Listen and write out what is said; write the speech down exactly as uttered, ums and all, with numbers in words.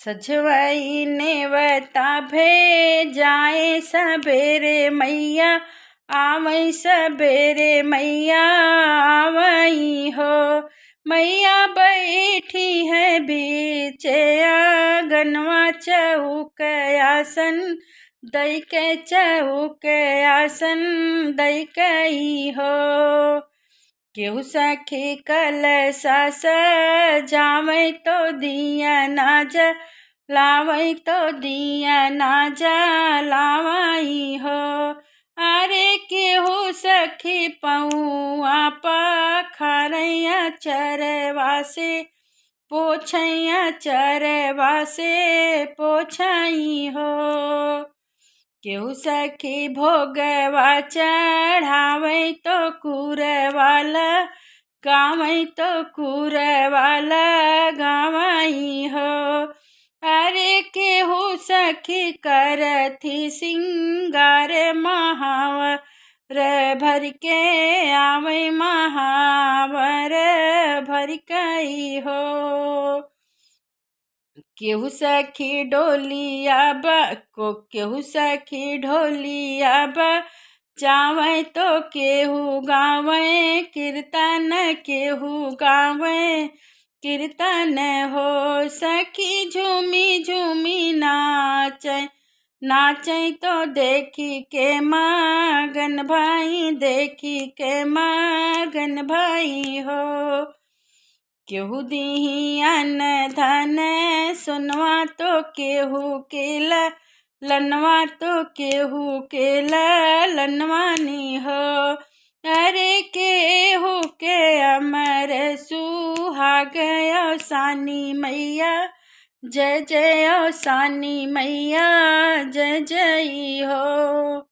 सजवई नेवता भेजाए सबेरे मैया, आवई सबेरे मैया, आवई हो। मैया बैठी है बीचे आंगनवा, चौक आसन दई के, चौक आसन दई के हो। केहू सखी कलसा सजावई तो दिया ना जलावई, तो दिया ना जलावई हो। अरे केहू सखी पौआ पखारई, अचरवा से पोछई, अचरवा से पोछई हो। केहू सखी भोगवा चढ़ावई तो कुरवा लगावई, तो कुरवा लगावई हो। अरे केहू सखी करथी सिंगार, महावर भर के आवई, महावर भर के हो। केहू सखी ढोलिया बा, को, केहू सखी ढोलिया बजावई तो केहू गावई कीर्तन, केहू गावई कीर्तन हो। सखी झूमी झूमी नाचई, नाचई तो देखी के मगन भई, देखी के मगन भई हो। केहू दिही अन्न धन सोनवा तो केहू के ललनवा, तो केहू के ललनवा नी हो। अरे केहू के अमर सुहाग अवसानी मैया, जय जय अवसानी मैया, जय जय हो।